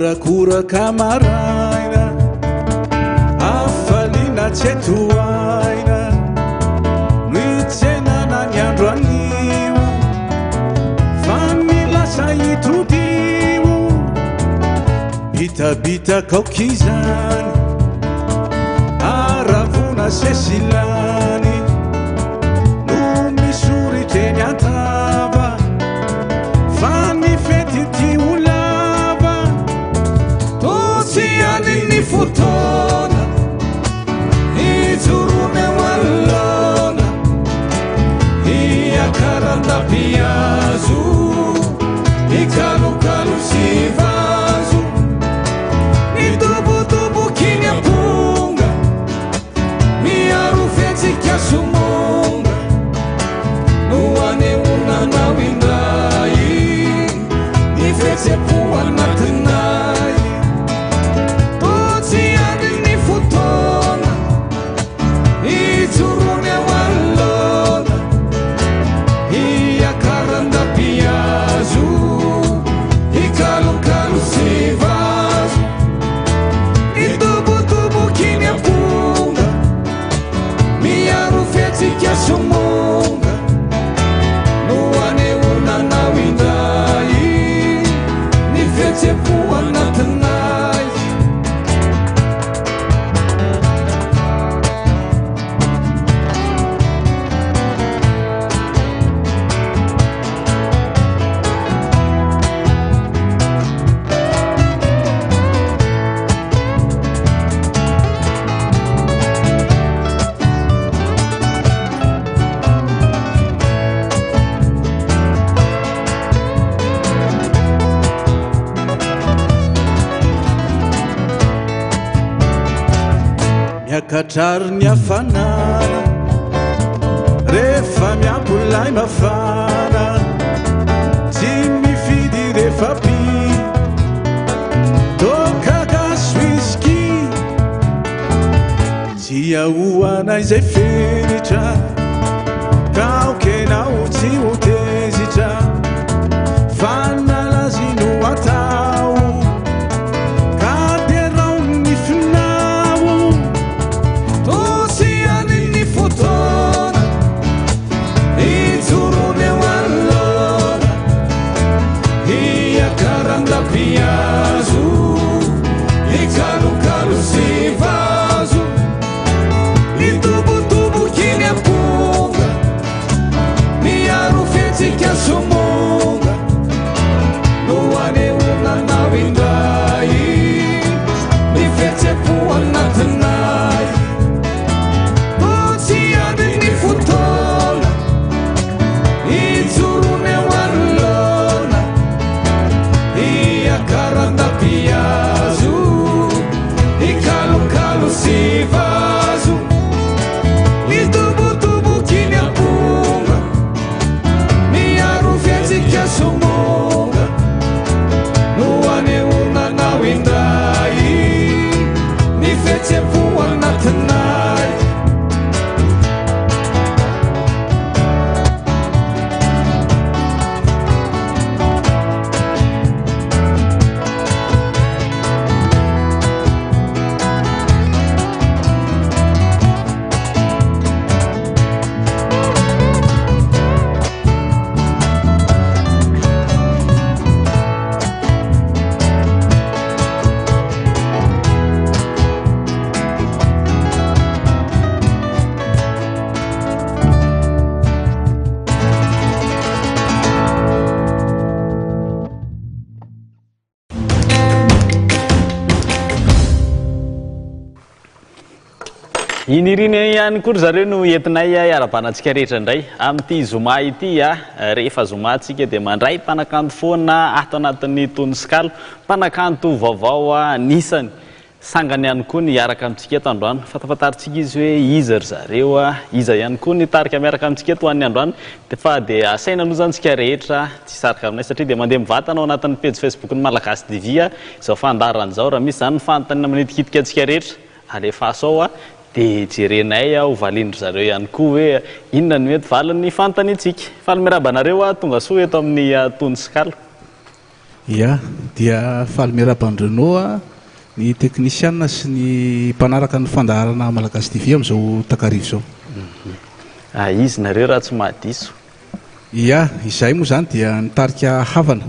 Horakoraka maraina, hafaliana tsy hay tohaina, no hitsenana ny andro anio, fa ny lasa hitodiho, bitabitaka aoka izany, haravoana sesilany, no misoritra eny an-tava. Fa ny fety ity ho lava. Toa tsy any ny fotoana hijoroana eo anoloana, hiakaran-dapihazo, hikalokalo sy hivazo, ny dobodoboky ny amponga, miaro fihetsika somonga. No anehoana anao indray ny fihetsem-po anatinay. Toa tsy andry ny fotoana hijoroana eo anoloana, hiakaran-dapihazo, hikalokalo sy hivazo, ny dobodoboky ny amponga. Miaro fihetsika somonga no anehoana anao indray ny fihetsem-po anatinay. Miakatra ary ny hafanana rehefa miampy lay mafana, tsy mifidy rehefa pi toaka gasy whisky. Tsy ahoana izay fenitra, ka aoka ianao tsy ho tezitra, fa nalazy no atao, ka derao ny finao. Toa tsy any ny fotoana hijoroana eo anoloana, hiakaran-dapihazo, hikalokalo sy hivazo, hitobotoboky ny amponga, miaro fihetsika somonga, no anehoana anao indray ny fihetsem-po anatinay. Toa tsy andry ny fotoana hijoroana eo anoloana, hiakaran-dapihazo, hikalokalo sy hivazo, hitobotoboky ny amponga, miaro fihetsika somonga, no anehoana anao indray ny fihetsem-po anatinay. I Nirina ihany koa ry zareo no entinay hiarahabana antsika rehetra indray amin'ity zoma ity. Rehefa zoma tsika dia mandray mpanakanto foana ato anatin'ny Tonoskalo, mpanakanto vaovao anisany sangany ihany koa ny hiaraka amintsika eto androany. Fantafantarintsika izy hoe iza ry zareo, iza ihany koa ny tarika miaraka amintsika eto ho an'ny androany. Fa dia asaina aloha izany tsika rehetra tsy hisarika aminay satria dia mandeha mivantana ao anatin'ny pejy Facebook-n'ny Malagasy TV izao fandaharana izao. Raha misy izany ny fanontaniana manitikitika antsika rehetra, alefaso ao dia jerenay ho valian-dry zareo ihany koa hoe inona no mety valin'ny fanontaniantsika. Faly miarahaba anareo tonga soa eto amin'ny Tonoskalo. Ya, dia faly miarahaba an-dry Renaud, ny teknisiana sy ny mpanaraka ny fandaharana Malagasy TV amin'izao takariva izao. Izy nareo raha tsy mahadiso. Ya, izahay moa izany dia ny tarika Havana.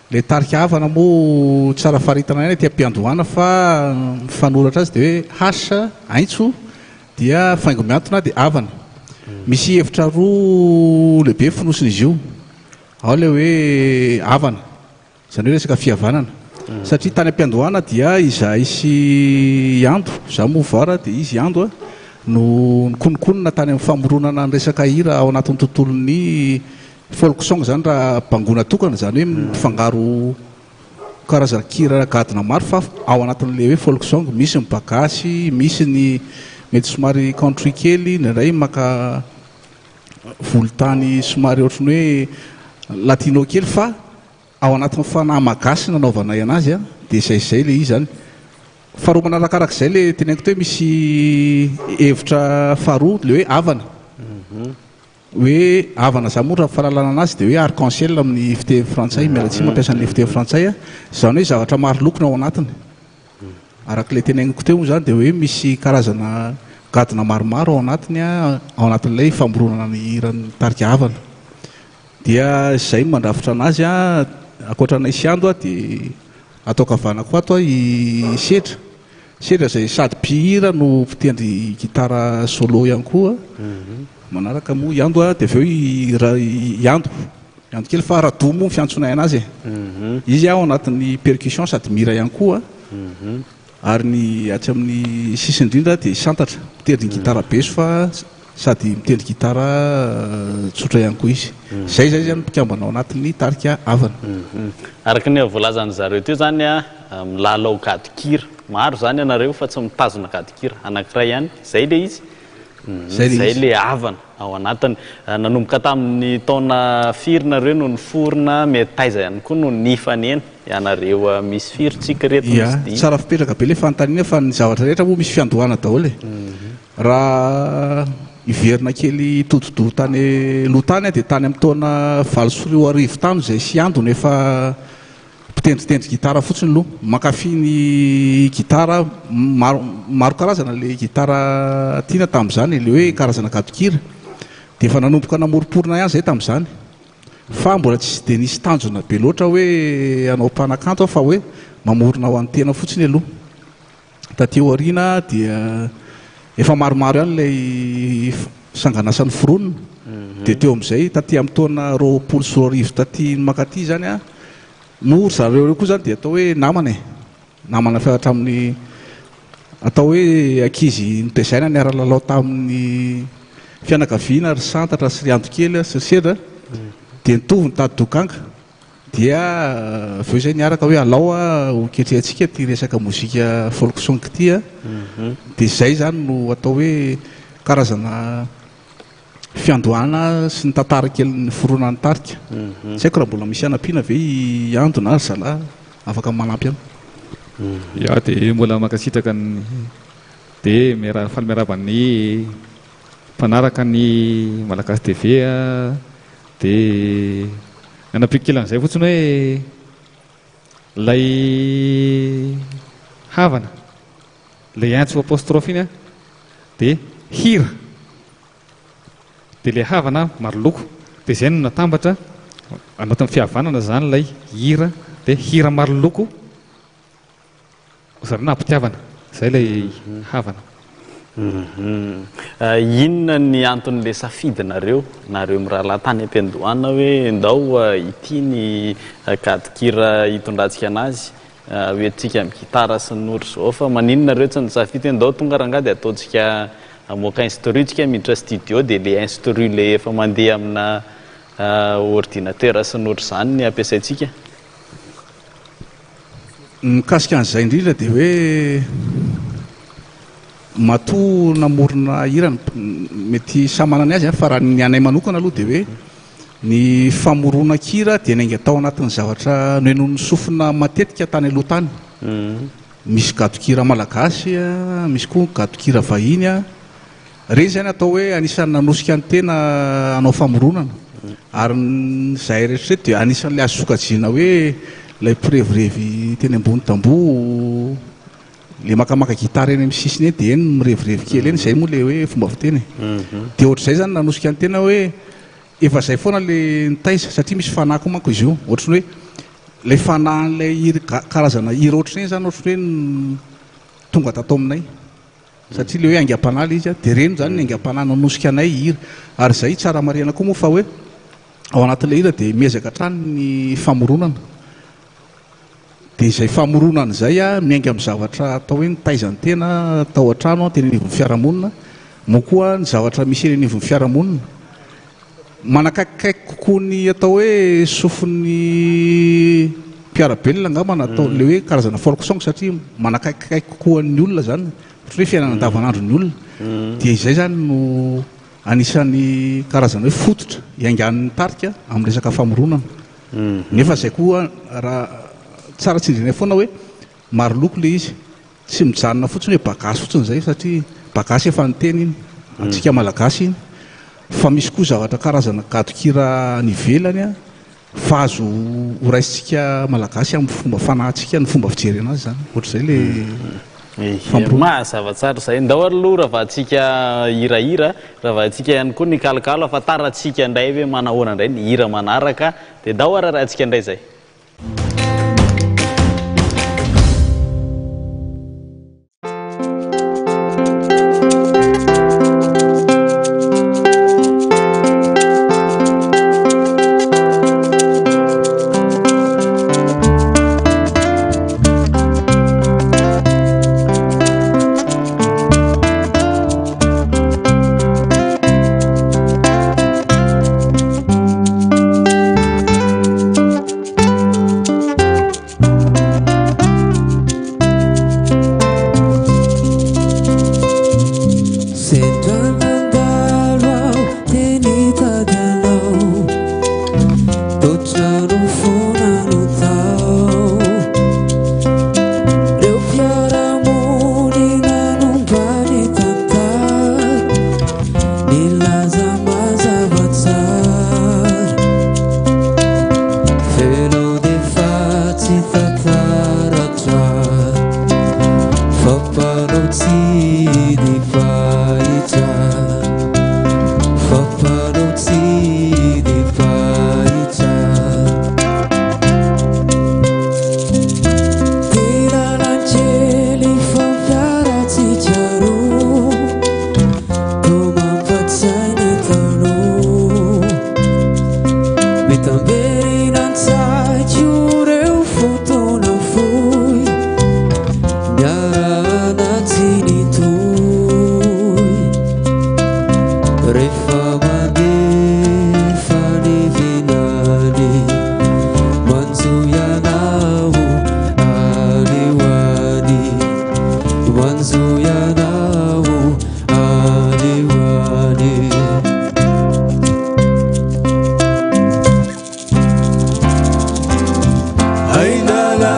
Ilay tarika Havana moa tsara faritana ihany aty am-piandohana fa ny fanoratra azy dia hoe H, Aintso, dia faingo mihantona dia Havana. Misy hevitra roa lehibe fonosin'izy io. Ao ilay hoe havana, izany hoe resaka fihavanana. Satria tany am-piandohana dia izahay sy i Ando, izaho moa Vara dia izy Ando, no nikononkonona tany amin'ny famoronana ny resaka hira ao anatin'ny tontolon'ny folk song izany raha bangoina tokana, izany hoe mifangaro karazan-kira gadona maro fa ao anatin'ilay hoe folk song misy ny bagasy, misy ny mety somary country kely, indraindray maka volontany somary ohatran'ny hoe latino kely fa ao anatin'ny fanahy magasy nanaovanay anazy an, dia izay izay ilay izy izany. Faharoa manarakarak'izay ilay teneniko teo hoe misy hevitra faharoa ilay hoe havana. Hoe havana izany moa raha fahalalana anazy dia hoe arc en ciel amin'ny fiteny frantsay, miala tsiny mampiasa an'ilay fiteny frantsay aho. Izany hoe zavatra maro loko no ao anatiny. Araka ilay teneniko teo moa izany dia hoe misy karazana gadona maromaro ao anatiny, ao anatin'ilay famoronana ny hiran'ny tarika Havana. Dia izay no mandrafitra anazy, ankoatra anay sy Ando dia ato ankavanako ato i Sedra. Sedra izay sady mpihira no mpitendry gitara solo ihany koa. Manaraka moa i Ando dia avy eo i Ando. I Ando kely fa Rado moa ny fiantsonay anazy e. Izy ao anatin'ny percussion sady mihira ihany koa. Ary ny atsy amin'ny sisiny indrindra dia i Santatra, mitendry ny gitara beso fa sady mitendry gitara tsotra ihany koa izy. Izay izay izany mpikambana ao anatin'ny tarika Havana. Araka ny voalazan'ny zareo teo izany, milalao gadon-kira maro izany ianareo fa tsy mitazona gadon-kira anankiray ihany. Izay ilay izy? Izay ilay Havana ao anatiny. Nanomboka tamin'ny taona firy nareo no niforona, mety taiza ihany koa no nifanena ianareo misy firy tsika ireto Ya, misy dimy. tsara fipetraka be ilay fanontaniana fa ny zavatra rehetra moa misy fiandohana daholo e. Raha hiverina kely hitodi-doha tany aloha tany aho dia tany amin'ny taona 2008 tany izay sy Ando no efa Mpitendritendry gitara fotsiny aloha, mankafy ny gitara, maro maro karazana ilay gitara tiana tamin'izany, ilay hoe karazana gadon-kira. Dia efa nanomboka namoromporona ihany izahay tamin'izany. Fa mbola tsy dia nisy tanjona be loatra hoe hanao mpanakanto aho fa hoe mamorona ho an'ny tena fotsiny aloha. Taty aoriana dia efa maromaro ihany ilay sanganasa noforonina. Dia teo amin'izay taty amin'ny taona 2020 taty mankaty izany an, moa ry zareo ireo koa izany dia atao hoe namana e. Namana efa hatramin'ny atao hoe ankizy notezaina niara-nilalao tamin'ny fianakaviana ry Santatra sy ry Andokely sy ry Sedra dia nitovy ny tady dokanga. Dia avy eo izay niaraka hoe alao ho ketrehantsika ity resaka mozika folk song ity a. Dia izay izany no atao hoe karazana fiandohana sy ny tantara kely niforonan'ny tarika. Tsy haiko raha mbola misy hanampiana ve i Ando na ry zalahy afaka manampy an. Ya dia mbola mankasitraka ny dia miara faly miarahaba ny mpanaraka ny Malagasy TV a. Dia ny hanampiako kely an'izay fotsiny hoe ilay havana, ilay antso apostrophe iny an, dia hira, dia ilay havana maro loko, dia izay no natambatra anatin'ny fihavanana izany ilay hira, dia hira maro loko. Zareo nampitiavana, zay ilay havana. Inona ny anton'ilay safidinareo, nareo mirahalahy tany am-piandohana hoe ndao ity ny gadon-kira hitondrantsika anazy, hoentintsika amin'ny gitara sy ny ohatr'izao fa maninona nareo tsy nisafidy hoe ndao tonga rangahy dia ataontsika hamoaka instru tsika miditra studio dia ilay instru ilay efa mandeha amina ordinateur sy ny ohatr'izany ny ampiasaintsika? Mikasika an'izay indrindra dia hoe matoa namorona hira ny mety samy manana ny azy fa raha ny anay manokana aloha dia hoe ny famoronan-kira dia niainga tao anatin'ny zavatra nohenoin'ny sofina matetika tany aloha tany. Misy gadon-kira malagasy, misy koa gadon-kira vahiny. Ireny izany atao hoe anisan'ny nanosika ny tena hanao famoronana. Ary ny izahay rehetra ireto dia anisan'ilay azo sokajiana hoe ilay mpirevirevy teny ambony tamboho, ilay makamaka gitara eny amin'ny sisiny eny dia eny no mirevirevy kely eny, izay moa ilay hoe fomba fiteny e. Dia ohatr'izay izany nanosika ny tena hoe efa izay foana ilay nitaiza satria misy fanahy koa manko izy io, ohatran'ny hoe ilay fanahin'ilay hira, karazana hira ohatr'ireny izany ohatran'ny hoe tonga tato aminay. Satria ilay hoe aingam-panahy ilay izy dia ireny izany ny aingam-panahy nanosika anay hihira. Ary izay tsara marihana koa moa fa hoe ao anatin'ilay hira dia miezaka hatrany ny famoronana. Dia izay famoronana izay miainga amin'ny zavatra atao hoe nitaiza ny tena tao an-trano, teny anivon'ny fiarahamonina, moa koa ny zavatra misy eny anivon'ny fiarahamonina. Manakaikikaiky kokoa ny atao hoe sofin'ny mpiara-belona angamba na atao ilay hoe karazana folk song satria manakaikikaiky kokoa ny olona izany, ohatran'ny hoe fiainana andavanandron'ny olona. Dia izay izany no anisan'ny karazana hoe fototra iaingan'ny tarika amin'ny resaka famoronana. Nefa izay koa raha tsara tsindriana foana hoe maro loko ilay izy. Tsy mijanona fotsiny hoe bagasy fotsiny izay satria bagasy efa niteny iny, antsika malagasy iny, fa misy koa zavatra karazana gadon-kira any ivelany fa azo ho raisintsika malagasy amin'ny fomba fanahintsika ny fomba fijerena azy izany. Ohatr'izay ilay fampiroana. Mazava tsara izay. Ndao ary aloha ravahantsika hirahira, ravahantsika ihany koa ny kalokalo ahafantarantsika indray hoe manahoana indray ny hira manaraka. Dia ndao ary arahantsika indray izay. Sendra nandalo aho dia nitady anao Toa trano foana no tao Reo mpiara-monina no mba nitantara Nilaza mazava tsara Fenao dia fa tsy tantaratra Fa mpanao tsy difahitra Fa mpanao tsy difahitra Ty lalan-kely fampiarantsika roa Toa mampatsiahy ny taloha Mitamberina an-tsaiko ireo fotoana fohy Niarahana tsy nitohy Rehefa mandefa ny vinany Manjohy anao any ho any Manjohy anao any ho any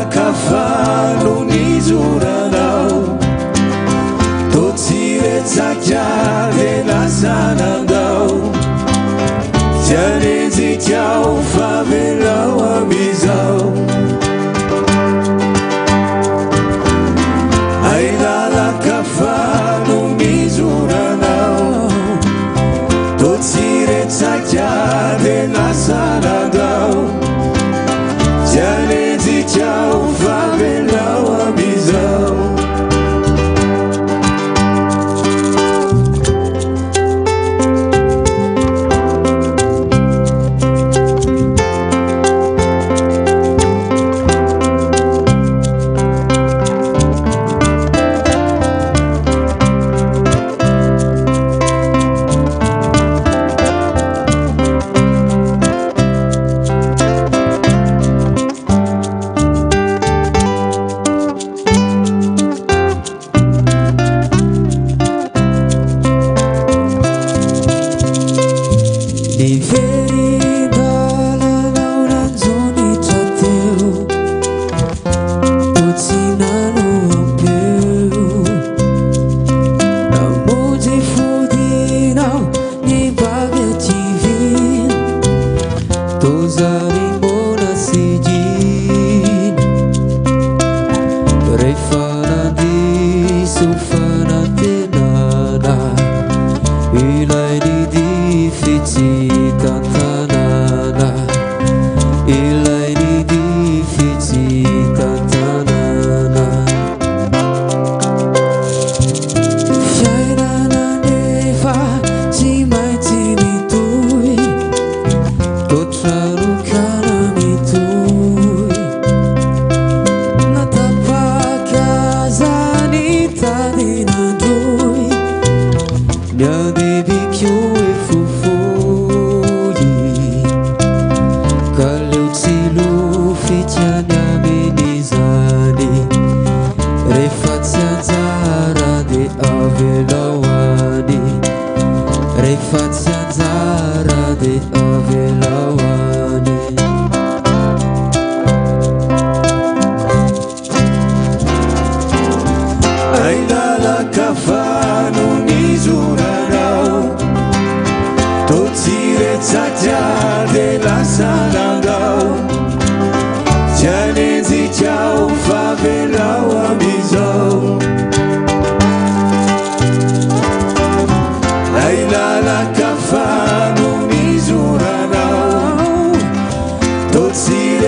Ainalakafano nizoranao Toa tsy retsaka dia lasa nandao Tsy hanenjika aho fa avelao amin'izao Ainalakafano nizoranao Toa tsy retsaka dia lasa nandao Tsy hanenjika aho fa avelao amin'izao Niverin-dalanao nanjonitra teo Toa tsy nanoam-peo Namonjy fodinao nibaby aty Toa zary mbola sy gina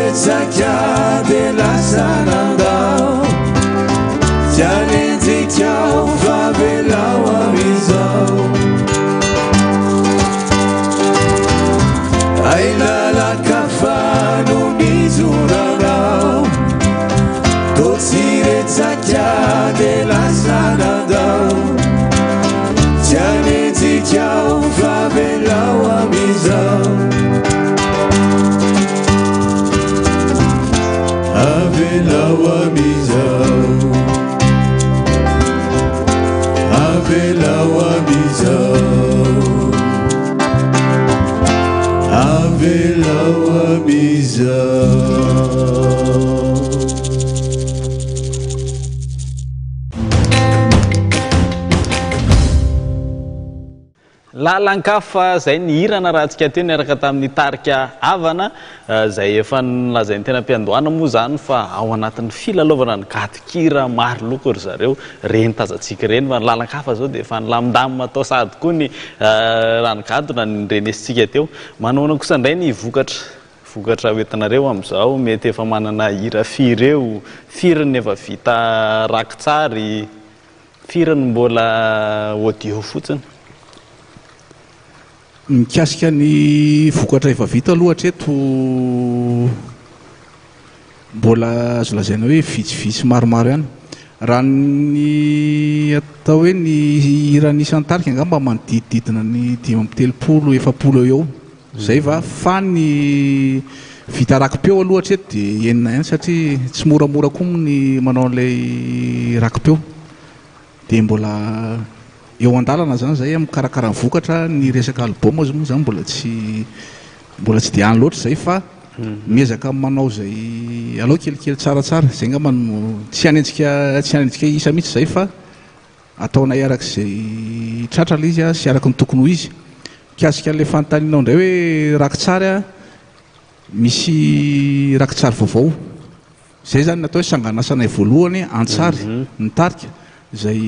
retsaka dia lasa nandao. Tsy hanenjika aho fa avelao aho izao. Hay lalan-kafa no nizoranao. Toa tsy retsaka dia lasa nandao. Tsy hanenjika aho fa avelao amin'izao. Avelao amin'izao. Avelao amin'izao. Avelao amin'izao. Lalan-kafa izay nihira narahantsika teo niaraka tamin'ny tarika Havana izay efa nolazain'ny tena am-piandohana moa izany fa ao anatin'ny filalaovana ny gadon-kira maro loko ry zareo ireny tazantsika ireny fa ny lalan-kafa izao dia efa nilamindamina tao sahady koa ny raha ny gadona norenesintsika teo. Manahoana kosa indray ny vokatra vokatra hoentinareo amin'izao? Mety efa manana hira firy eo? Firy ny efa vita rakitsary? Firy no mbola audio fotsiny? Mikasika ny vokatra efa vita aloha hatreto mbola azo lazaina hoe vitsivitsy maromaro ihany. Raha ny atao hoe ny hira isan-tarika angamba manodidididina ny 35, 40 eo eo izay va, fa ny vita raki-peo aloha hatreto dia enina ihany satria tsy moramora koa moa ny manao an'ilay raki-peo. Dia mbola eo an-dalana izany izay mikarakara ny vokatra, ny resaka album moa izany mbola tsy mbola tsy dia any loatra izay fa miezaka manao izay aleo kelikely tsaratsara, izay angamba no tsy hanenjika tsy hanenjika isa mihitsy izay fa ataonay araka izay tratra ilay izy sy araka ny tokony ho izy. Mikasika an'ilay fanontanianao indray hoe rakitsary, misy rakitsary vaovao. Izay izany no atao hoe sanganasanay voalohany an-tsary, ny tarika, izay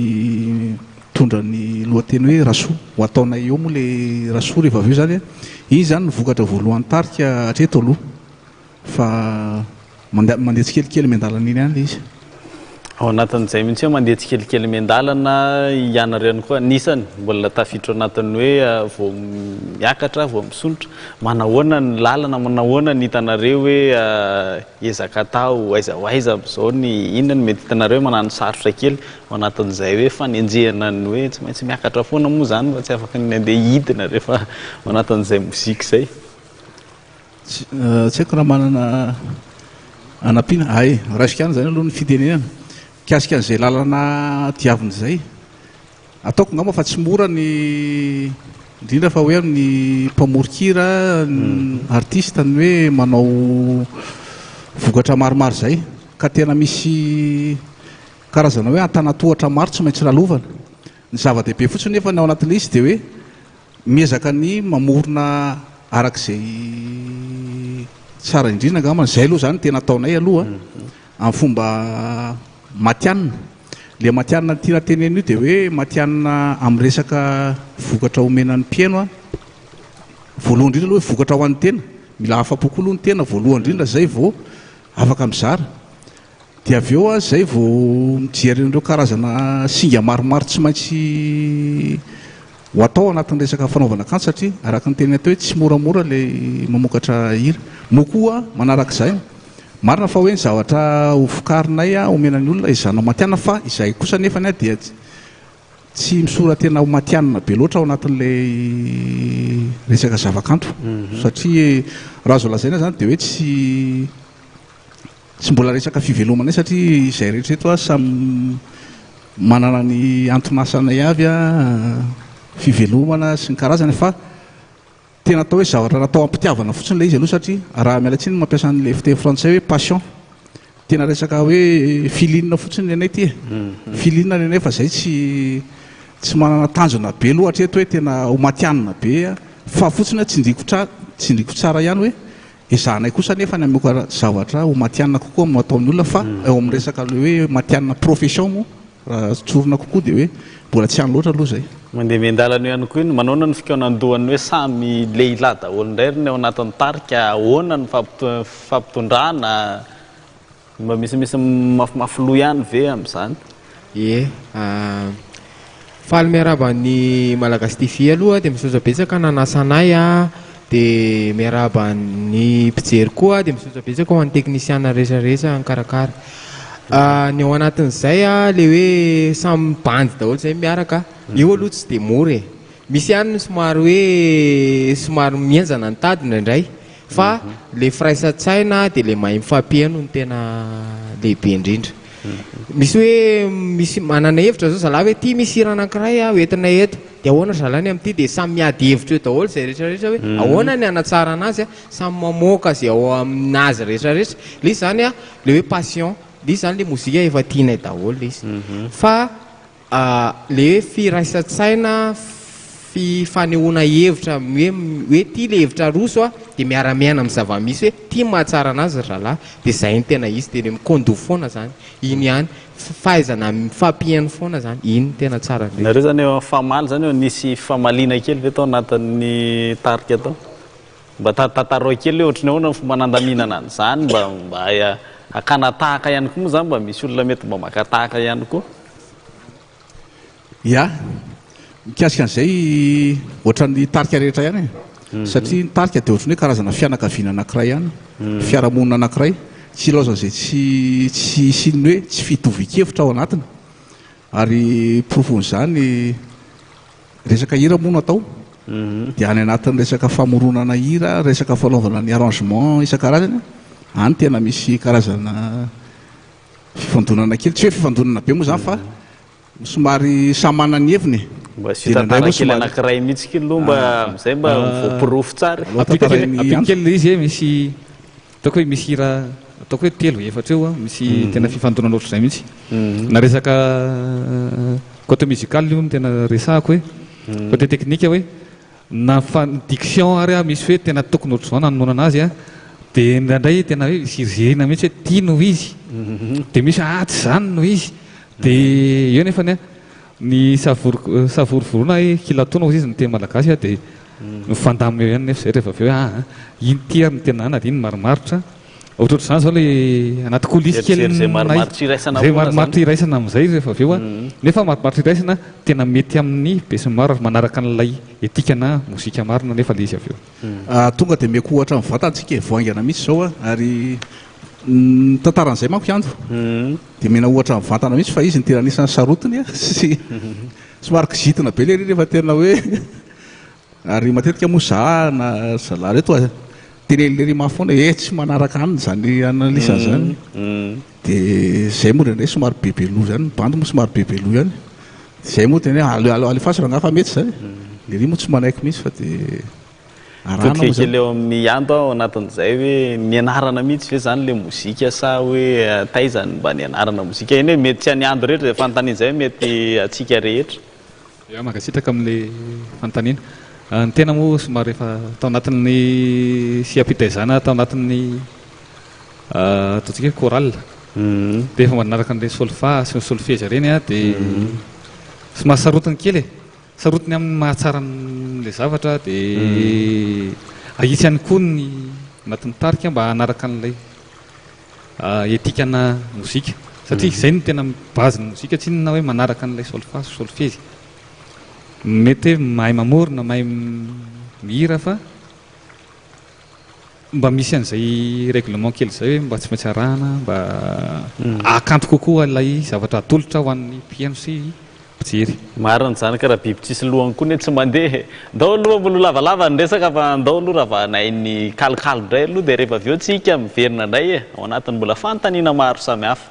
mitondra ny lohateny hoe Rasoa. Ho ataonay eo moa ilay Rasoa rehefa avy eo izany. Iny izany no vokatra voalohan'ny tarika hatreto aloha. Fa mandeha mandeha tsikelikely miandalana iny ihany ilay izy. Ao anatin'izay mihitsy hoe mandeha tsikelikely miandalana ianareo ihany koa anisany mbola tafiditra ao anatin'ny hoe vao miakatra, vao misondrotra. Manahoana ny lalana, manahoana ny hitanareo hoe ezaka atao, aiza ho aiza amin'izao ny inona no mety hitanareo hoe manano sarotra kely ao anatin'izay hoe fanenjehana ny hoe tsy maintsy miakatra foana moa izany fa tsy afaka ny handeha hidina rehefa ao anatin'izay mozika izay. Tsy haiko raha manana hanampiana. Hay, raisiko ihany izany aloha ny fitenenana. Mikasika an'izay lalana diavina izay. Ataoko angamba fa tsy mora ny, indrindra fa hoe amin'ny mpamoron-kira, artiste, ny hoe manao vokatra maromaro izay. Ka tena misy karazana hoe antanantohatra maro tsy maintsy lalovana. Ny zava-dehibe fotsiny nefa ny ao anatin'ilay izy dia hoe Miezaka ny mamorona araka izay tsara indrindra angamba, izay aloha izany tena ataonay aloha amin'ny fomba matihanina. Ilay matihanina tiana tenenina io dia hoe matihanina amin'ny resaka vokatra omena ny mpihaino. Voalohany indrindra aloha hoe vokatra ho an'ny tena, mila afa-po koa aloha ny tena voalohany indrindra izay vao afaka mizara. Dia avy eo aho izay vao mijery an'ireo karazana singa maromaro tsy maintsy ho atao anatin'ny resaka fanaovana kanto satria araka ny teniny teo hoe tsy moramora ilay mamokatra hira. Moa koa manarak'izay, marina fa hoe ny zavatra ho vokarinay homena ny olona ezahana ho matihanina fa izahay kosa anefany dia tsy misora-tena ho matihanina be loatra ao anatin'ilay resaka zavakanto satria raha azo lazaina izany dia hoe tsy Tsy mbola resaka fivelomanay satria izay rehetra eto samy manana ny anton'asanay avy, fivelomana sy ny karazany fa tena atao hoe zavatra natao am-pitiavana fotsiny ilay izy aloha satria raha miala tsiny mampiasa an'ilay fiteny frantsay hoe passion, tena resaka hoe feeling fotsiny ny anay ity e, feeling ny anay fa izay tsy tsy manana tanjona be aloha hatreto hoe tena ho matihanina be fa fotsiny hoe tsindriako tsindriako tsara ihany hoe Ezahanay kosa anefa ny hamoaka zavatra ho matihanina kokoa amin'ny ataon'ny olona fa eo amin'ny resaka ilay hoe matihanina profession moa raha tsorina kokoa dia hoe mbola tsy any loatra aloha izay. Mandeha miandalana eo ihany koa iny. Manaona ny fikaonandohan'ny hoe samy lehilahy daholo indray ry ny ao anatin'ny tarika? Ahoana ny fifampitondrana? Mba misimisy mafimafy loha ihany ve amin'izany? Ie. Faly miarahaba ny Malagasy TV aloha dia misaotra betsaka nanasa anay dia miarahaba ny mpijery koa dia misaotra betsaka ho an'ny teknisiana rehetra rehetra nikarakara. Ny ao anatin'izay le hoe samy bandy daholo zay miaraka, io aloha tsy dia mora e. Misy ihany ny somary hoe somary mihenjana ny tady indraindray fa le firaisan-tsaina dia le mahay mifampihaino no tena lehibe indrindra. Misy hoe misy manana hevitra zao zalahy hoe ty misy hira anankiray ho entinay eto dia ahoana ry zalahy ny amin'ity dia samy miady hevitra eo daholo izay rehetra rehetra hoe ahoana ny hanatsarana azy samy mamoaka izay ao aminazy rehetra rehetra. Le izy zany le hoe passion, le izy zany le mozika efa tianay daholo le izy fa Le hoe firaisan-tsaina, fifanehoana hevitra hoe hoe ty le hevitra aroso a, de miara-miaina amin'ny zava-misy hoe ty ny mahatsara anazy ry zalahy, de zay no tena izy, de le mikondo foana zany, iny ihany, fahaizana mifampihaino foana zany, iny no tena tsara indrindra. Nareo zany eo mifamaly zany eo nisy fifamaliana kely ve tao anatin'ny tarika tao? Mba tantarao kely hoe ohatry ny ahoana ny fomba nandaminana an'izany mba mba hakana tahaka ihany koa moa zany mba misy olona mety mba maka tahaka ihany koa. Ya, mikasika an'izay ohatran'ny tarika rehetra ihany e. Satria ny tarika dia ohatran'ny hoe karazana fianakaviana anankiray ihany, fiarahamonina anankiray, tsy ilaozan'izay tsy tsy hisian'ny hoe tsy fitovian-kevitra ao anatiny. Ary porofon'izany resaka hira moa no atao, dia any anatin'ny resaka famoronana hira, resaka fanaovana ny arrangement isan-karazany, any tena misy karazana fifandonana kely, tsy hoe fifandonana be moa izany fa somary samy manana ny heviny e. Mba asio tantara kely anankiray mihitsy kely aloha mba amin'izay mba voaporofo tsara. Ampiko kely ilay izy e, misy ataoko hoe misy hira ataoko hoe telo efatra eo misy tena fifandonana ohatr'izay mihitsy. Na resaka côté musical io no tena resahako hoe côté technique hoe Na fa ny diction ary ah misy hoe tena tokony ohatr'izao nanononana azy ah, dia indraindray tena hoe zirizirina mihitsy hoe ity no izy, dia misy ah tsy izany no izy, dia eo nefany ah ny savory savorovoroana hoe kilatoana hozy izy ny teny malagasy ah dia mifandamina eo ihany nefa izay rehefa avy eo hoe ah iny ity ary no tena anona dia iny marimaritra. Ohatrohatr'izany izao ilay anaty coulisse kely Izay marimaritra iraisana izay marimaritra iraisana amin'izay rehefa avy eo an, nefa marimaritra iraisana tena mety amin'ny besinimaro ary manaraka an'ilay etikana mozika marina nefa ilay izy avy eo. Tonga dia omeko ohatra mivantana tsika e, vao haingana mihitsy izao an, ary ny tantaran'izay manko i Ando dia omena ohatra mivantana mihitsy fa izy no tena anisan'ny sarotiny sy somary kizitina be lery rehefa tena hoe Ary matetika moa za na zalahy reto a teneniny lery mafy foana eh tsy manaraka aniny zany analyse zany de zay moa indraindray somary bebe loha zany ny bandy moa somary bebe loha ihany zay moa tena hoe aleo aleo alefaso rangahy fa mety zay lery moa tsy manaiky mihitsy fa de arahana Todika moa zany. kely eo amin'ny Ando aho ao anatin'izay hoe nianarana mihitsy ve zany le mozika sa hoe taiza no mba nianarana mozika? Eny hoe mety tsy an'i Ando rehetra izay fanontaniana izay mety antsika rehetra. Ya, mankasitraka amin'ilay fanontaniana. Ny tena moa somary efa tao anatin'ny seha-pitaizana tao anatin'ny ataontsika hoe chorale. Dia efa manaraka an'ireny solfa sy ny solfezy ireny aho dia somary sarotiny kely e. Sarotiny amin'ny mahatsara an'ilay zavatra dia ahitsy ihany koa ny anatin'ny tarika mba hanaraka an'ilay etikana mozika satria izay no tena base ny mozika tsy inona hoe manaraka an'ilay solfa sy solfezy mety hoe mahay mamorona mahay mihira fa mba misy an'izay règlement kely izay hoe mba tsy maintsy arahana mba hahakanto kokoa ilay zavatra atolotra ho an'ny mpihaino sy mpijery. Marina izany ka raha biby tsisy lohany koa ne tsy mandeha e! Ndao aloha mbola ho lavalava ny resaka fa ndao aloha ravahanay ny kalokalo indray aloha dia rehefa avy eo tsika miverina indray e! Ao anatin'ny mbola fanontaniana maro samihafa.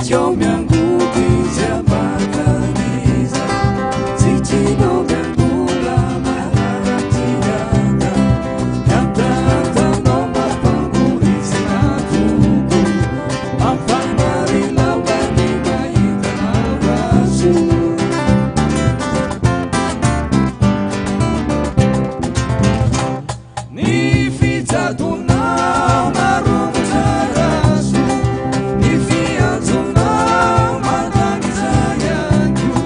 Tsikinao miangody izy ambakaniza Tsikinao miangola maharatiata Tantantanao mampangorizina toko Mampanary lambany mahita vaso. Ny fijadonao maromotra-raso, ny fiantsonao mandanitra ihany koa,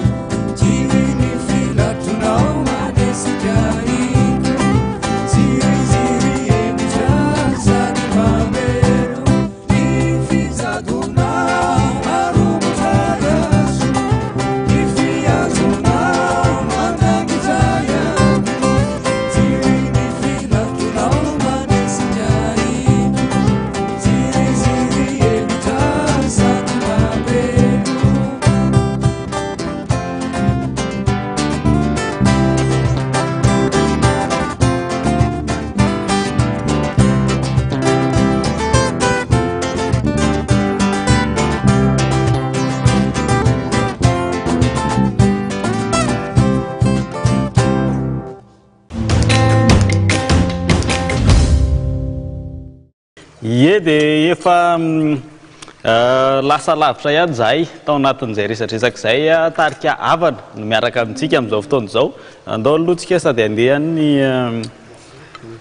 Jiry ny filatronao manesika iko, Ziriziry hevitra sady mamelo. Ny fijadonao maromotra-raso, ny fiantsonao mandanitra ihany koa, Jiry ny filatronao manesika iko, Ziriziry hevitra sady mamelo. Ie, dia efa lasa lavitra ihany zahay tao anatin'izay resadresaka izay. Tarika Havana no miaraka amintsika amin'izao fotoana izao. Andao aloha tsika sady handeha ny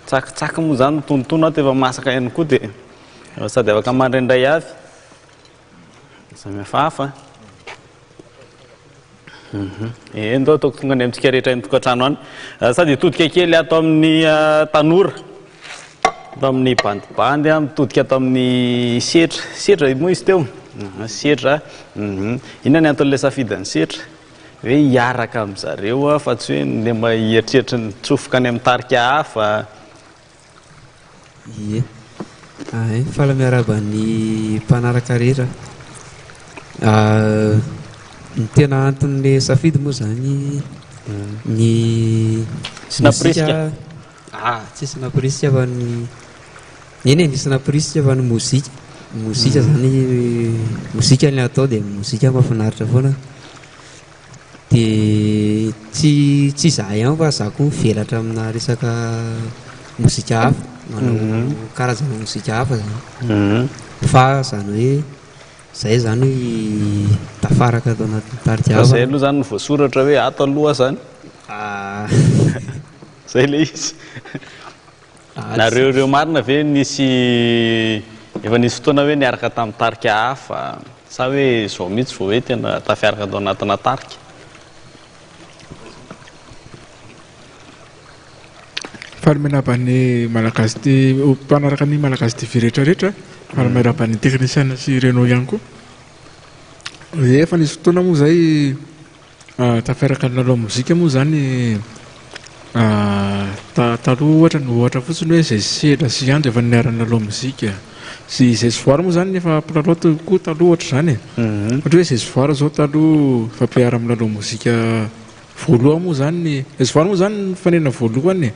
tsakitsaky moa izany tonotono ato efa masaka ihany koa dia sady afaka mandraindray avy. Samy hafahafa. Eny, ndao ataoko tonga any amintsika rehetra any tokantrano any. Sady hitodika kely ato amin'ny tanora. Ato amin'ny bandibandy, mitodika ato amin'ny setra. Setra moa izy teo? Setra. Inona ny anton'ilay safidin'ny setra? Hoe hiaraka amin-dry zareo fa tsy hoe ndeha mba hieritreritra ny tsofoka any amin'ny tarika hafa. Ie. Ay, faly miarahaba ny mpanaraka rehetra. Ny tena anton'ilay safidy moa izany ny Tsy nampirisika. mozika. Ah, tsisy nampirisika fa ny eny e, nisy nampirisika fa ny mozika. Mozika zany, mozika ny atao dia mozika mahafinaritra foana. Dia tsy tsy izahay ihany fa izaho koa mivelatra amina resaka mozika hafa, manao karazana mozika hafa zany. Fa izany hoe izay zany tafaraka ato anatin'ny tarika Fa izay hafa. aloha zany no voasoratra hoe ato aloha zany. Ah. Zay ilay izy. Ah, Nareo ireo marina ve nisy efa nisy fotoana hoe niaraka tamin'ny tarika hafa sa hoe izao mihitsy vao hoe tena tafiaraka tao anatina tarika? Faly miarahaba ny Malagasy ty mpanaraka ny Malagasy TV rehetrarehetra, faly miarahaba ny teknisiana sy Renault ihany koa. Efa nisy fotoana moa zay tafiaraka nilalao mozika moa zany taloha ohatra ny ohatra fotsiny hoe izay sendra sy andro efa niara-nilalao mozika sy izay soir moa zany efa mpilalao koa taloha ohatra izany e. Ohatra hoe izay soir zao taloha efa mpiara-milalao mozika voalohany moa zany, izay soir moa zany nifanena voalohany e.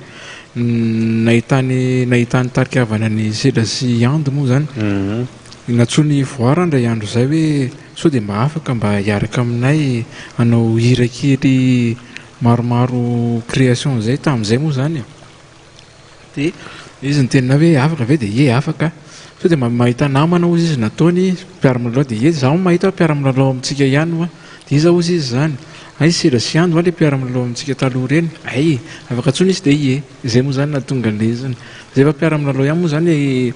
Nahitany nahitany tarika havana ny sendra sy ando moa zany. Nantsoiny voara indray andro izay hoe sao dia mba afaka mba hiaraka aminay hanao hira kely maromaro création izay tamin'izay moa zany. Dia izy niteny hoe afaka ve? Dia ie afaka. Sao dia mba mahita namana hozy izy nataony mpiara-milalao dia ie zaho mahita mpiara-milalao amintsika ihany hoa. Dia iza hozy izy zany? Ay sendra sy ando hoa ilay mpiara-milalao amintsika taloha ireny. Ay afaka intsony izy dia ie. Izay moa zany nahatonga an'ilay izy. Izay efa mpiara-milalao ihany moa zany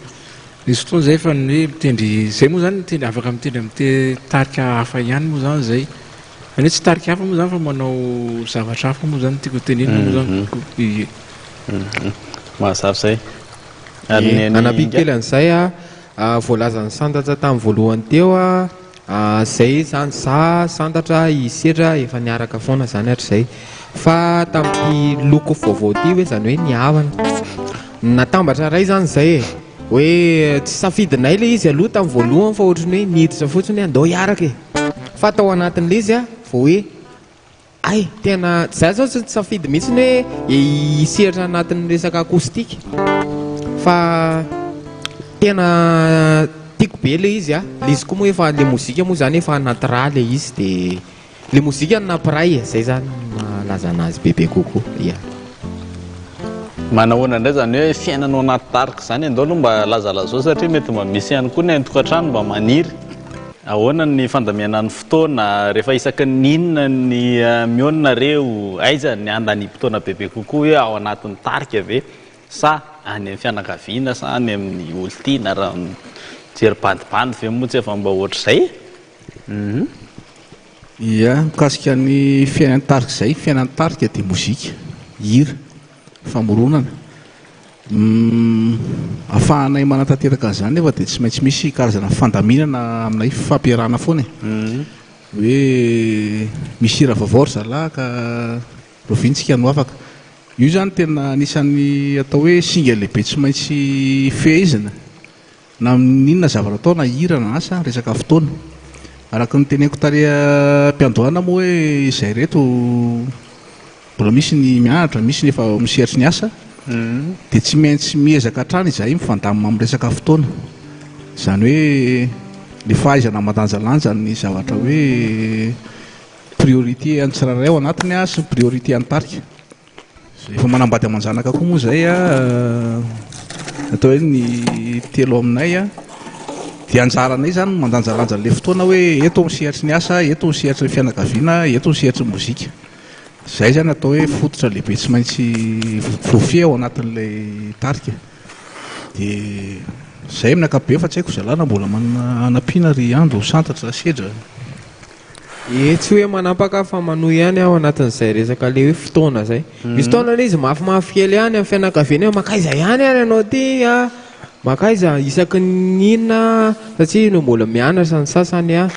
nisy fotoana izay efa ny hoe mitendry izay moa zany mitendry afaka mitendry amin'ny tarika hafa ihany moa zany izay. Izany hoe tsy tarika hafa moa zany fa manao zavatra hafa moa zany tiako tenenina moa zany. Ie. Mazava izay. Ary ny an'i Anampiko Inga? kely an'izay a, voalazan'ny Santatra tamin'ny voalohany teo a, izay zany za Santatra i Setra efa niaraka foana zany hatrizay. Fa tamin'ity loko vaovao ity hoe zany hoe nihavana. Natambatra iray zany izay e. Hoe tsy safidinay ilay izy aloha tamin'ny voalohany fa ohatran'ny hoe niditra fotsiny hoe andao hiaraka e. Fa tao anatin'ilay izy a, vao hoe ay tena za zao tsy safidy mihitsy ny hoe hisehatra anatin'ny resaka acoustique. Fa tena tiako be le izy a, le izy koa moa efa le mozika moa zany efa anaty rà le izy de le mozika no nampiray e, zay zany no mahalaza anazy bebe kokoa, ia. Manahoana indray izany hoe fiainana ao anaty tarika izany? Andao aloha mba lazalazao satria mety mba misy ihany koa ny any an-tokantrano mba maniry. Ahoana ny fandamiana ny fotoana? Rehefa isaky ny inona ny mihaona nareo? Aiza ny andaniam-potoana bebe kokoa hoe ao anatin'ny tarika ve sa any amin'ny fianakaviana sa any amin'ny olon-tiana? Raha mijery bandibandy ve moa tsy efa mba ohatr'izay e? Hum. Ia, mikasika ny fiainan'ny tarika izay, fiainan'ny tarika dia mozika, hira, famoronana. Ahafahanay manatanteraka an'izany nefa dia tsy maintsy misy karazana fandaminana aminay fampiarahana foana e. Hoe misy hira vaovao ry zalahy ka rahoviana tsika no afaka. Io izany tena anisan'ny atao hoe singa lehibe tsy maintsy fehezina na amin'inona zavatra atao na hira na asa, resaka fotoana. Araka ny noteneniko tary am-piandohana moa hoe izay ireto mbola misy ny mianatra, misy ny efa ao amin'ny sehatry ny asa dia tsy maintsy miezaka hatrany izahay mifandamina amin'ny resaka fotoana. Izany hoe ny fahaizana mandanjalanja ny zavatra hoe priorité an'ny tsirairay ao anatiny sy ny priorité an'ny tarika. Efa manambady aman-janaka koa moa izay atao hoe ny telo aminay dia anjaranay izany ny mandanjalanja an'ilay fotoana hoe eto ny sehatry ny asa, eto ny sehatry ny fianakaviana, eto ny sehatry ny mozika. Izay izany atao hoe fototra lehibe tsy maintsy voafehy ao anatin'ilay tarika. Dia izay amin'ny ankapobeny fa tsy haiko zalahy na mbola manana hanampiana ry Andro, Santatra, Sedra. Ee, tsy hoe manapaka fa manohy ihany aho anatin'izay resaka le hoe fotoana zay. Misy fotoana le izy mafimafy kely ihany amin'ny fianakaviana hoe mankaiza ihany ary ianao ty a, mankaiza isaky ny inona satria no mbola mianatra ny sasany a,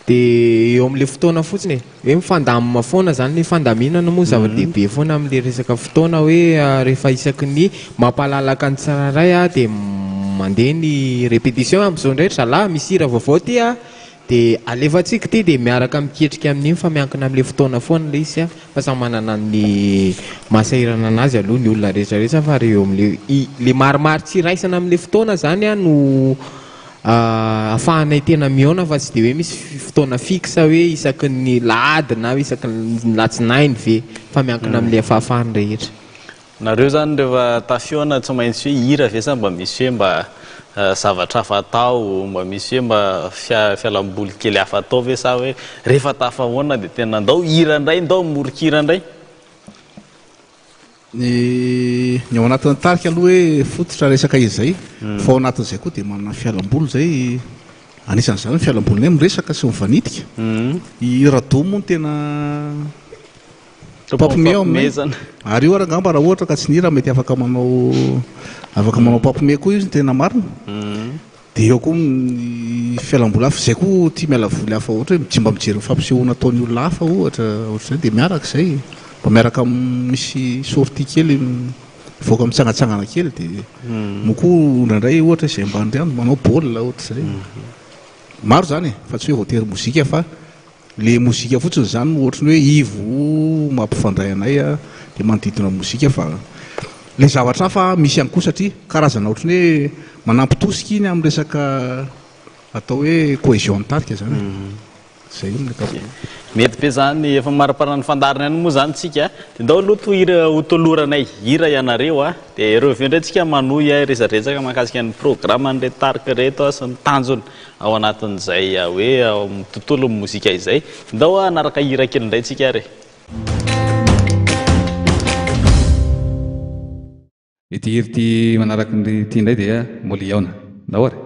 de eo amin'le fotoana fotsiny e, hoe mifandamina foana zany, ny fandaminana moa zava-dehibe foana amin'le resaka fotoana hoe rehefa isaky ny mampalalaka ny tsirairay a de mandeha ny répétition, amin'izao indray ry zalahy misy hira vaovao ty a, Dia alefantsika ity dia miaraka miketrika amin'iny fa miankina amin'ilay fotoana foana ilay izy fa samy manana ny mahasahirana anazy aloha ny olona rehetra rehetra fa eo amin'ilay ilay maromaro tsy iraisana amin'ilay fotoana izany no ahafahanay tena mihaona fa tsy dia hoe misy fotoana fixe hoe isaky ny lahady na isaky ny latsinainy ve fa miankina amin'ilay fahafahan'ny rehetra. Nareo zany rehefa tafihaona tsy maintsy hoe hira ve sa mba misy hoe mba zavatra hafa atao, mba misy hoe mba fialamboly kely hafa atao ve sa hoe rehefa tafahaona dia tena ndao hira ndray, ndao moron-kira ndray? Ny ny ao anatin'ny tarika aloha hoe fototra resaka izay fa ao anatin'izay koa dia manana fialamboly izay, anisan'izany ny fialambolinay miresaka sy mivanitika. I Rado moa no tena Pampime ao aminay. Ary io ary angamba raha ohatra ka tsy nira mety afaka manao afaka manao pampime koa izy ny tena marina. Dia eo koa ny fialamboly hafa, izay koa tia miala voly hafa ohatra hoe mba mijery ny fampisehoana ataon'ny olona hafa ohatra, ohatr'izay dia miaraka izay. Mba miaraka misy sortie kely mivoaka mitsangatsangana kely dia moa koa indraindray ohatra izay ambany rihana manao baolina ohatr'izay. Maro izany e, fa tsy hoe voatery mozika fa Le mozika fotsiny zany no ohatry ny hoe ivo mampifandray anay de manodidina mozika fa le zavatra hafa misy ihany koa satria karazana ohatry ny hoe manampy tosika iny amin'ny resaka atao hoe cohesion ny tarika zany e. Zay ny ankapobeny. Mety be zany, efa maraparana ny fandaharana ihany moa zany tsika, de ndao aloha tohira ho toloranay hira ianareo a, de ireo avy eo indray tsika manohy resadresaka mahakasika ny programan'ireto tarika ireto sy ny tanjony. Ao anatin'izay hoe ao amin'ny tontolon'ny mozika izay. Ndao hanaraka hira kely indray tsika ary e. Ity hira ity manaraka ity indray dia mbola hihaona. Ndao ary.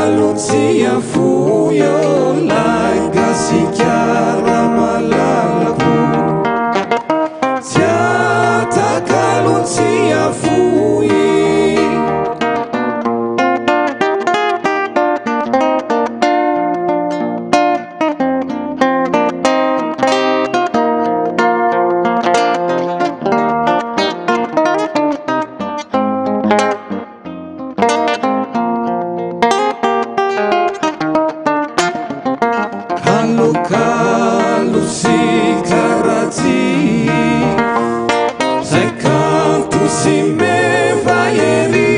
Kalo tsy afoy ô lay Gasikara malalako. Tsy atakalo tsy afoy. Kalokalo sy karatsy zay kanto sy meva ery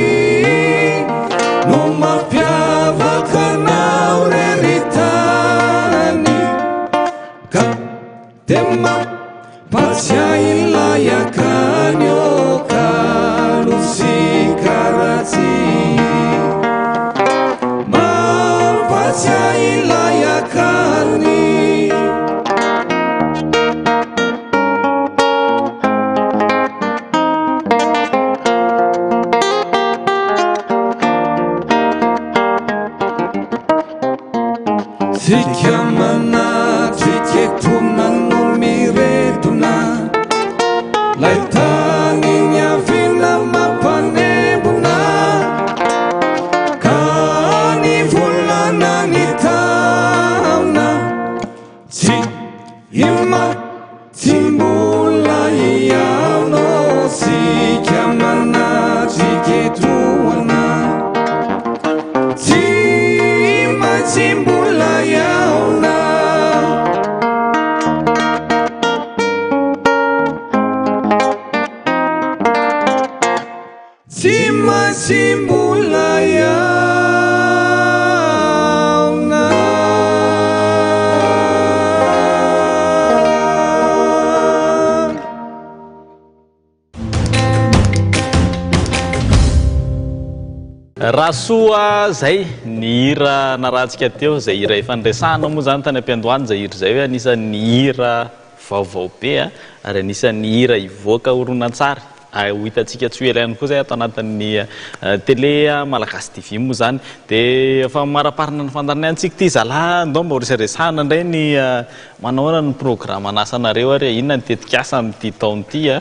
no mampiavaka anao re ry tany ka de mampatsiahy ilay akany ô kalo sy karatsy mampatsiahy ilay akany. Tsika manatrika etona no miredona lay tany niaviana mampanembona ka ny volana ny taona tsy ima tsy mbola hihaona tsika manatrika etoana tsy maintsy mbola hihaona. Tsy maintsy mbola hihaona. Rasoa zay ny hira narahantsika teo, zay hira efa niresahana moa zany tany am-piandohana, zay hira zay hoe anisan'ny hira vaovao be a, ary anisan'ny hira hivoaka horonantsary ho hitantsika tsy ho ela ihany koa zay ato anatin'ny télé Malagasy TV moa zany. Dia efa maraparina ny fandaharana ihany tsika ity zalahy, ndao mba ho resaresahana indray ny manao ahoana ny programme anasanareo ary inona ny tetikasa amin'ity taona ity a,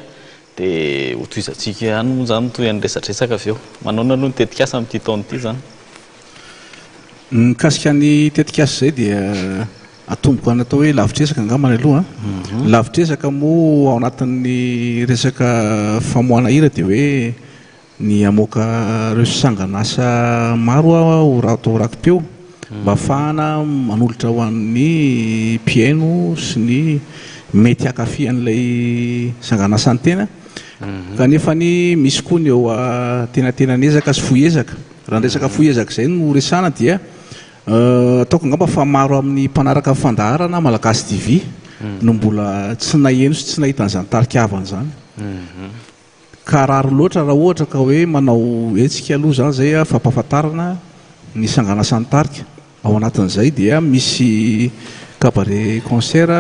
dia ho tohizantsika ihany moa zany toy ny resadresaka avy eo. Manao ahoana aloha ny tetikasa amin'ity taona ity zany? Mikasika ny tetikasa izay dia atomboko any atao hoe lavitr'ezaka angambany aloha. Lavitr'ezaka moa ao anatin'ny resaka famoahana hira dia hoe ny hamoaka ireo sangan'asa maro aho raha atao raki-peo mba ahafahana manolotra ho an'ny mpihaino sy ny mety hankafy an'ilay sangan'asan'ny tena. Kanefa ny misy koa ny eo antenatenan'ezaka sy fohy ezaka. Raha ny resaka fohy ezaka izay no resahana dia ataoko angamba fa maro amin'ny mpanaraka ny fandaharana Malagasy TV no mbola tsy naheno sy tsy nahita an'izany tarika havana izany. Ka rary loatra raha ohatra ka hoe manao hetsika aloha izany izay fampahafantarana ny sanganasan'ny tarika. Ao anatin'izay dia misy cabaret concert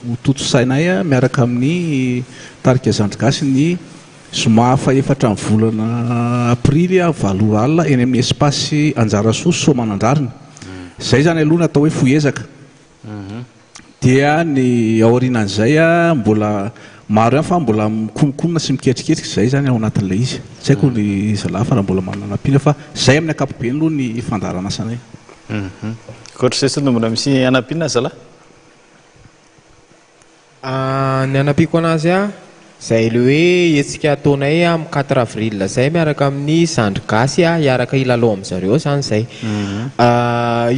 ho tontosainay miaraka amin'ny tarika Zandry Gasy ny zoma fahefatra ny volana aprily valo ora alina eny amin'ny espace Anjarasoa Soamanandrariny. Izay izany aloha no atao hoe fohy ezaka. Dia ny aorianan'izay mbola maro ihany fa mbola mikononkonona sy miketriketrika izay izany ao anatin'ilay izy. Tsy haiko ry zalahy fa raha mbola manana ampiana fa izay amin'ny ankapobeny aloha ny fandaharan'asanay. Ankoatr'izay sao dia mbola misy hanampiana zalahy? Ny hanampiako anazy izay ilay hoe hetsika ataonay amin'ny quatre avril izay miaraka amin'ny zandry gasy hiaraka hilalao amin-dry zareo izany izay.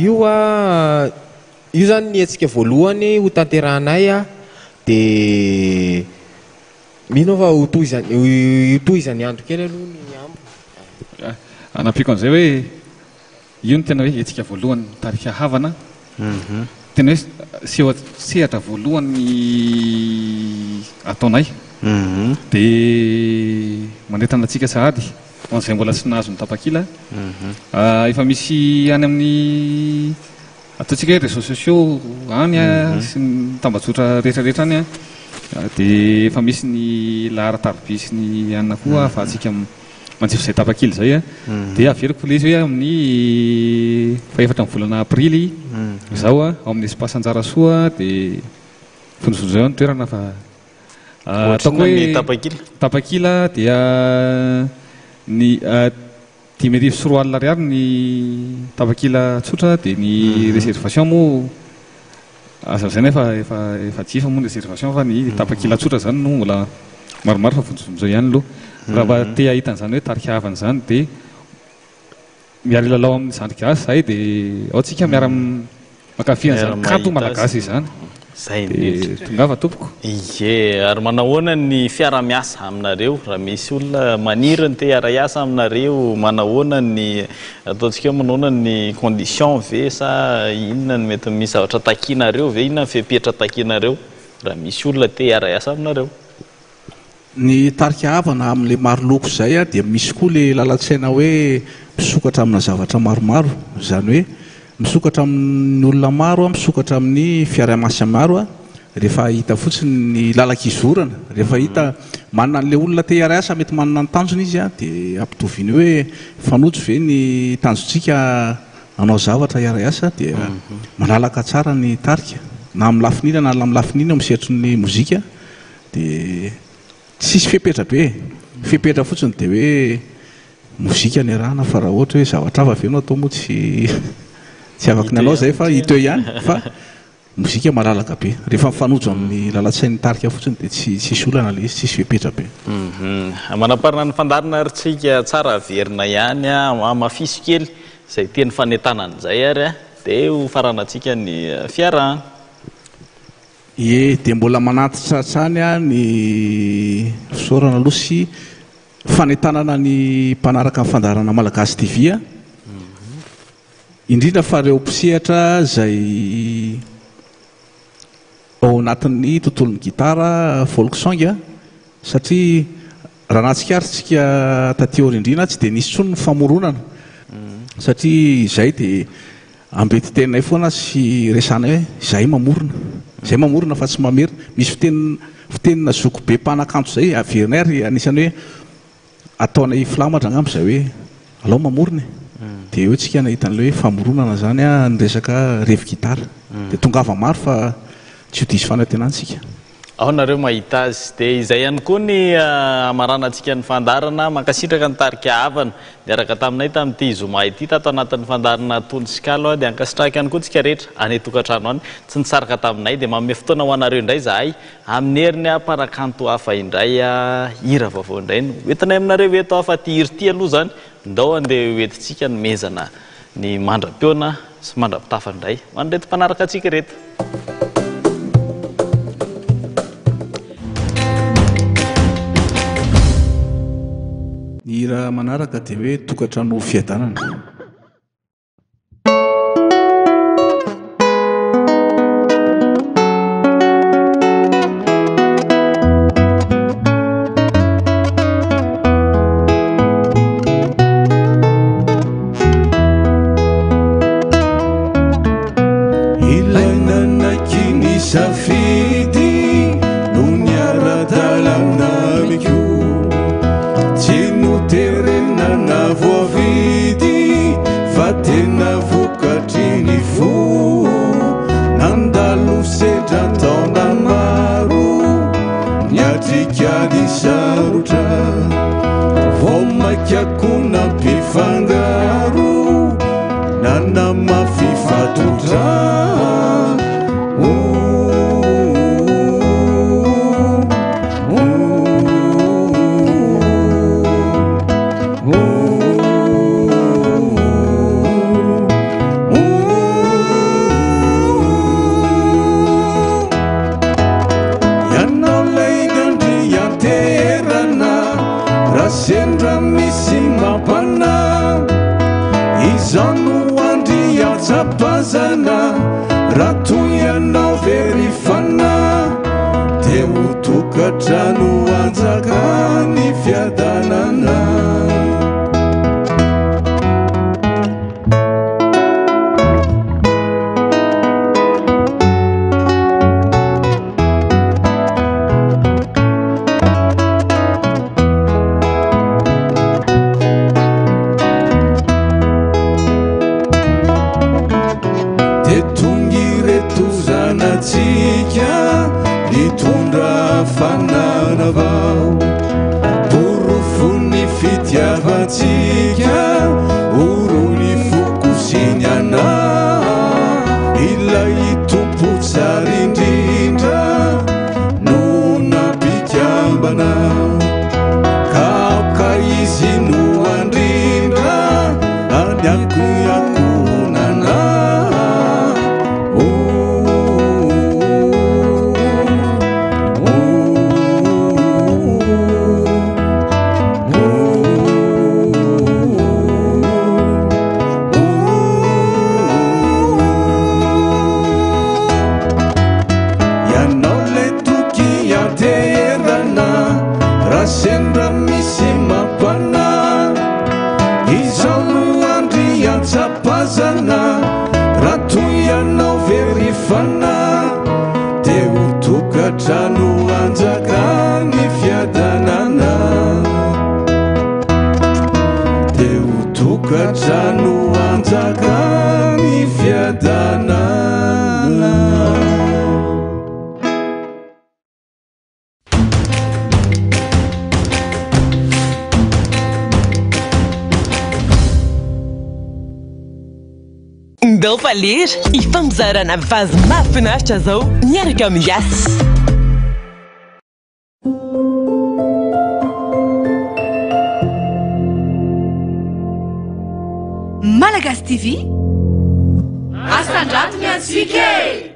Io io izany ny hetsika voalohany ho tanterahanay dia mino aho fa ho tohizany ho tohizan'ny andro kely aloha ny ambiny. Hanampiako an'izay hoe Io no tena hoe hetsika voalohany mitarika havana, tena hoe seho sehatra voalohany ataonay. Dia manentana antsika sahady ho an'izay mbola tsy nahazo ny tapakila. Efa misy any amin'ny ataontsika hoe réseaux sociaux any sy ny tambajotra rehetra rehetra any dia efa misy ny laharan-tariby sy ny anona koa ahafahantsika. Manjifa izay tapakila izay a. Dia averiko ilay izy hoe amin'ny fahefatra ny volana aprily izao a, ao amin'ny espace Anjarasoa dia vonjovonjeo ny toerana fa ataoko Ohatrinona ny hoe tapakila? Tapakila dia ny 2005 ariary ny tapakila tsotra dia ny réservation moa aza lazaina efa efa efa jifa moa ny réservation fa ny tapakila tsotra zany no mbola maromaro fa vonjovonjeo ihany aloha. Raha mba te hahita an'izany hoe tarika havana izany dia miara-hilalao amin'ny zandry gasy izahay dia ao tsika miara mankafy an'izany kanto malagasy izany. Zay Dia indrindra. tongava tompoko. Ie, ary manahoana ny fiara-miasa aminareo? Raha misy olona maniry ny te hiara-hiasa aminareo, manahoana ny ataontsika hoe manahoana ny condition ve sa inona no mety misy zavatra takianareo ve? Inona ny fepetra takianareo raha misy olona te hiara-hiasa aminareo? Ny tarika havana amin'ilay maro loko izay dia misy koa ilay lalan-tsaina hoe misokatra amina zavatra maromaro, izany hoe misokatra amin'ny olona maro, misokatra amin'ny fiaraha-miasa maro rehefa hita fotsiny ny lalan-kizorana, rehefa hita manana an'ilay olona te hiara-hiasa mety manana ny tanjony izy dia ampitoviany hoe mifanojo ve ny tanjontsika hanao zavatra hiara-hiasa dia malalaka tsara ny tarika na amin'ny lafiny inona na amin'ny lafiny inona eo amin'ny sehatry ny mozika. Dia tsisy fepetra be e! Fepetra fotsiny dia hoe mozika no iarahana fa raha ohatra hoe zavatra hafa ve no atao moa tsy tsy afaka ny hanao izay fa hita eo ihany fa mozika malalaka be. Rehefa mifanojo amin'ny lalan-tsain'ny tarika fotsiny dia tsy tsisy olana ilay izy, tsisy fepetra be. Manamparana ny fandaharana ry tsika, tsara averina ihany, hamafiso kely izay teny fanentanana izay ary dia ho faranantsika ny fiarahana. Ie, dia mbola manantitra hatrany ny fisaorana aloha sy fanentanana ny mpanaraka ny fandaharana Malagasy TV, indrindra fa ireo mpisehatra izay ao anatin'ny tontolon'ny gitara folk song, satria raha nahatsikaritra isika taty aoriandriana tsy dia nisy intsony ny famoronana satria izay dia Ambetiteninay foana sy resahanay hoe izahay mamorona, izahay mamorona fa tsy mamerina. Misy fiteny fitenina zokibe mpanakanto izay averinay ary anisan'ny hoe ataonay filamatra angamba izay hoe alao mamorona e. Dia eo tsika nahita an'ilay hoe famoronana izany ny resaka revy gitara. Dia tongava maro fa tsy ho diso fanantenana isika. Ao nareo mahita azy. Dia izay ihany koa ny hamaranantsika ny fandaharana. Mankasitraka ny tarika Havana niaraka taminay tamin'ity zoma ity tato anatin'ny fandaharana Tony sy Kalo. Dia ankasitrahako ihany koa tsika rehetra any an-tokantrano any tsy nisaraka taminay. Dia manome fotoana ho anareo indray izahay amin'ny heriny mpanakanto hafa indray. Hira vaovao indray no hoentinay aminareo eto fa ity hira ity aloha izany ndao andeha hoentintsika hanomezana ny mandra-pihaona sy mandra-pitafa indray ho an'ireto mpanaraka antsika ireto. Ny hira manaraka dia hoe Tokantrano fiadanana. Ilay nanaiky ny safidy no niara-dalana amiko, tsy noterena na voavidy fa tena vokatry ny fo. Nandalo sedra taona maro, niatrika ny sarotra, vao mainka koa nampifangaro, nanamafy fatotra. Ianao ilay nandrianterana, raha sendra misy mampanahy, izaho no andriantsapazana, raha toa ianao very fanahy, dia ho tokantrano hanjakan'ny fiadanana. Ilay Tompo tsara indrindra no nampikambana ka aoka izy no handrindra any ankohonana. Ianao ilay toky ianteherana raha sendra misy mampanahy. Izao no andriantsapazana raha toa ianao very fanahy dia ho tokantrano hanjakan'ny fiadanana. Dia ho tokantrano hanjakan'ny fiadanana. Ndao fa lera hifampizarana vazo mahafinaritra zao miaraka amin'ny Yas. Malagasy TV. Asandrato ny antsika e!